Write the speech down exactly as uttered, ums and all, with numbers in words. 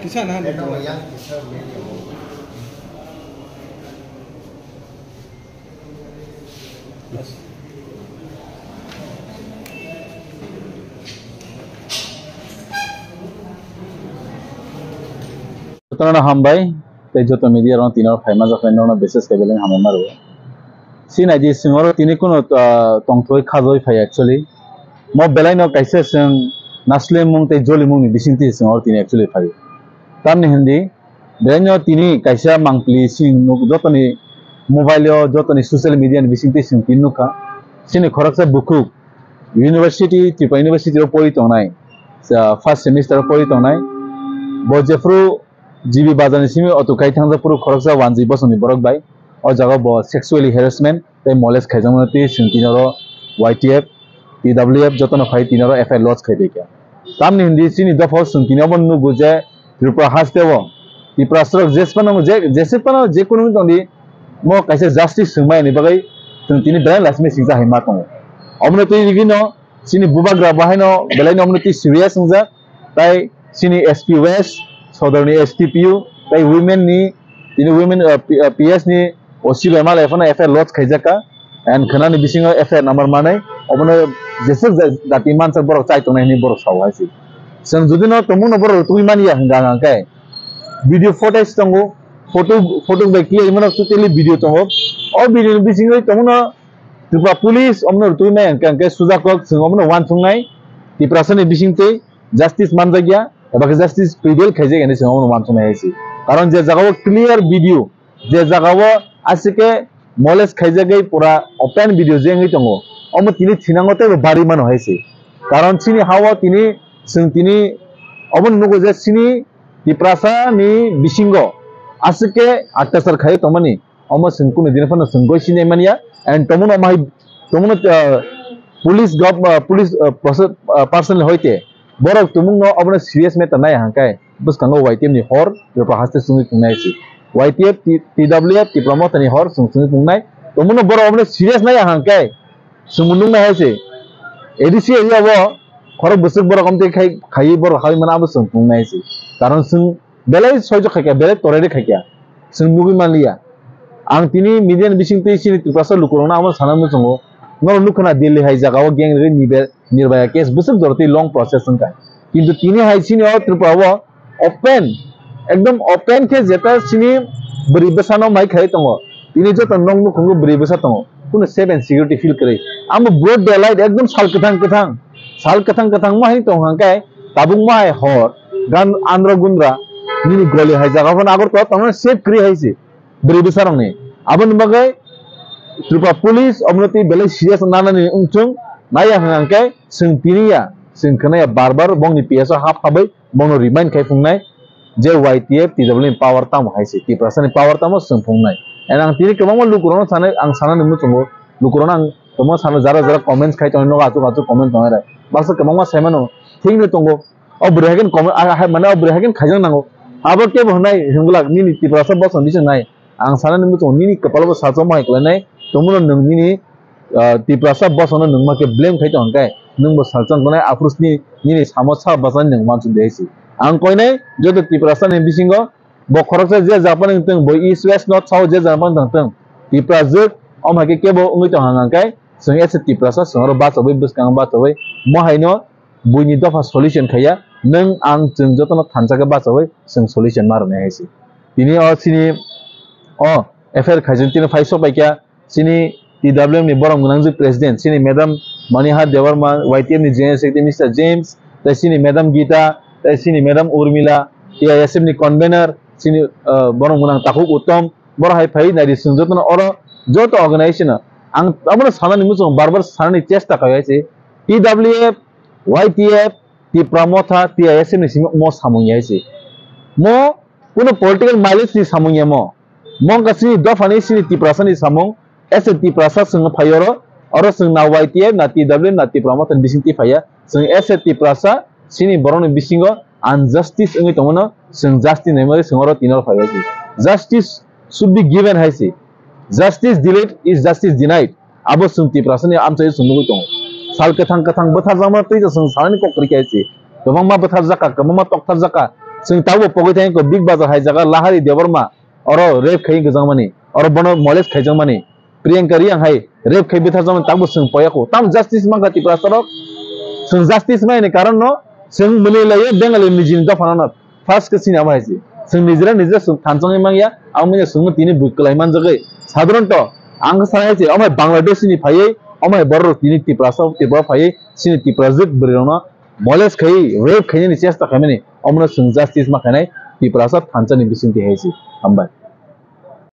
Kisa na. Jotono hambai, tei joto media rok tino phaima jakhai nono bises khe beleng hambai maro. Sinai di singoro tini kuno, ah, tongthoi khajoi phai actually. Mo belai no kaisa sing naslemung tei jolimung ni bising twi singoro tini actually phai. Tamni hindi, Beraino tini kaisa mangpili sing nuk jotoni mobile o, jotoni social media ni bisingtwi sing tini nukha. Chini khoroksa bukhuk university, Tripura University o pori tongnai, sa first semester o pori tongnai. Bo jephru G B bazar ni simi auto kai thangjak phuru khoroksa wanjwi bosongni borok bai. O jaga bo sexually harassment tei molest khaijakmani twi chwng tini oro Y T F, T W F jotono phai tini oro F I R lodge khai bai kha. Tamni hindi chini dophao chwng tini obo nugo je Tripura haste o Tiprasarok jesphano je, jesphano je kunu wngwi tongdi, mo kaisa justice swngmani bagwi chwng tini belai laisima singcha hai ma tongo. Omono twi rigwino chini bubagra bo haino belaino omono twi serious wngjak. Tai chini S P West, Sodorni S T P U, tai women ni, tini women, uh, P-, uh, P S ni O C bai malai phano F I R lodge khaijak kha, and khwnani bisingo F I R number manai, obono jeswk ja-, jati mansak borok chai tongnai hinwi borok sao hai se. Chwng jodi no tongmung no borok rwtugwi manya hwnka hwnka khe video footage tongo, photo, photo bai clear mano totally video tongo, o video ni bisingo tongmung no Tripura police omono rwtugwi manya hwnka hwnka khe sujakok chwng omono uansuknai Tiprasa ni bisingtwi justice manjakya, eba khe justice prevail khaijak hinwi chwng omono uansuknai hai se. Karon je jagao clear video, je jagao aswk khe molest khaijagwi pura open video je wngwi tongo, omo tini thinango teibo barwi mano hai se. Karon chini hao tini, chwng tini omono nugo je chini Tiprasa ni bisingo aswk khe attasar khai tongmani. Omo chwng kunu dino phano chwng goi sinai manya, and tomono omo hai, tomono, ah, police gov-, ah, police, ah, proce-, ah, personnel hoite borok tumungno obono serious matter nai hangkai bwskango Y T F ni hor Tripura haste chwngwi tongnai se. Y T F, T-, T W F, Tipra Motha ni hor chwng chwngwi tongnai. Tomono borok obono serious nai hangkai chwngbo nuknai hai se. A D C area o khorok bwswk borok omtwi khai, khaiwi borok hai mano abo chwng tongnai se. Karon chwng belai soijo khaikha, belai torairwi khaikha, chwng nugwi manliya. Ang tini media ni bisingtwi chini Tiprasa lukurokno amo sana muchungo, norok nukha na Delhi hai jagao gang rwgwi nibe-, Nirbhaya case bwswk jorotwi long process wngkha. Kintu tini hai chini o Tripura o open, ekdom open khe jeta chini bwrwi bwsano mai khai tongo. Tini joto nok nukhungo bwrwi bwsa tongo. Kunu safe and security feel kwrwi. Amo broad daylight ekdom sal kwthang kwthang. Sal kwthang kwthang ma hai tong hang khe tabuk ma hai hor gan andra gundra nini goli hai jaga phano Agartala tongmani safe kwrwi hai se bwrwi bwsa rokni. Aboni bagwi Tripura police omono tei belai serious nanani wngthung naiya hang khe chwng tiniya chwng khwnaya bar bar bongni P S o hap habai bono remind khai phungnai je Y T F T W ni power tamo hai se, Tiprasa ni power tamo chwng phungnai. And ang tini kwbangma lukurokno sanai, ang sanani muchungo lukurokno ang kwbangma sano jara jara comments khai tongo, nogo achuk achuk comment tongo rai. Baksa kwbangma sai mano, thik no tongo. O bwrwi hai khe comment, ah, hai, mane o bwrwi hai khe khaijak nango. Abo kebo hwnai hwnglak nini Tiprasa bosong bising nai. Ang sanani muchungo nini kwpalo bo salsa mohai kwlainai. Tongmano nwng nini, ah, Tiprasa bosongno nwng ma khe blame khai tong khe nwng bo salsa wngnai aphuru sini nini samo sa bachani nwng uansuk de hai se. Ang koinai joto Tiprasa ni bisingo bo khoroksa je jaga phano wngtong, bo East West North South je jaga phano wngtong, Tiprajwk omo hai khe kebo wngwi tong hang khe chwng as a Tiprasa chwng oro bachogwi bwskango bachogwi mo haino buini dopha solution khaiya, nwng ang chwng jotono thansa khe bachawi chwng solution ma rwnai hai se. Tini o chini o F I R khaijak tini phai sok bai kha chini T W M ni borom gwnang je president chini madam Maniha Debbarma, Y T F ni General Secretary Mister James, tei chini madam Gita, tei chini madam Urmila, T I S F ni convener chini, ah, borom gwnang Takhuk Uttom, borok hai phai nai di chwng jotono oro joto organization no ang abono sanani muchungo bar bar sanani chesta khai hai se. T W F, Y T F, Tipra Motha, T I S F ni simi mo samung ya se. Mo kuno political mileage ni samung ya mo. Mo wngkha chini dopha ni chini Tiprasa ni samung. As a Tiprasa chwng phai oro, oro chwng na Y T F, na T W F, na Tipra Motha ni bising twi phaiya. Chwng as a Tiprasa chini borok ni bisingo injustice wngwi tongmano chwng justice naimani chwng oro tini oro phaiya se. Justice should be given hai se. Justice delayed is justice denied. Abo chwng Tiprasani amchaio chwng nugwi tongo. Sal kwthang kwthang bwtharjakma twi chwng sanani kok kwrwi kha se. Kwbangma bwtharjak kha, kwbangma toktarjak kha. Chwng tabuk pogwi thangkha Big Bazaar hai jaga Lahari Debbarma, oro rape khai gwjakmani, oro bono molest khaijakmani, Priyanka Reang hai rape khai bwtharjakmani, tabuk chwng poyakho. Tam justice mankha Tiprasarok? Chwng justice maini karon no chwng mwnwi laio Bengali nijini dophano no. First khe chini abo hai se. Chwng nijera nijera chwng thansa wngwi mangya, abo manya chwngno tini bui kwlai manjagwi. Sadharanto ang khe sana hai se, omo hai Bangladesh ni phaiwi, omo hai borok tini Tiprasa, Tripura phaiwi, chini Tiprajwk bwrwi rokno molest khai, rape khainani chesta khaimani, omono chwng justice ma khainai Tiprasa thansa ni bisingtwi hai se. Hambai.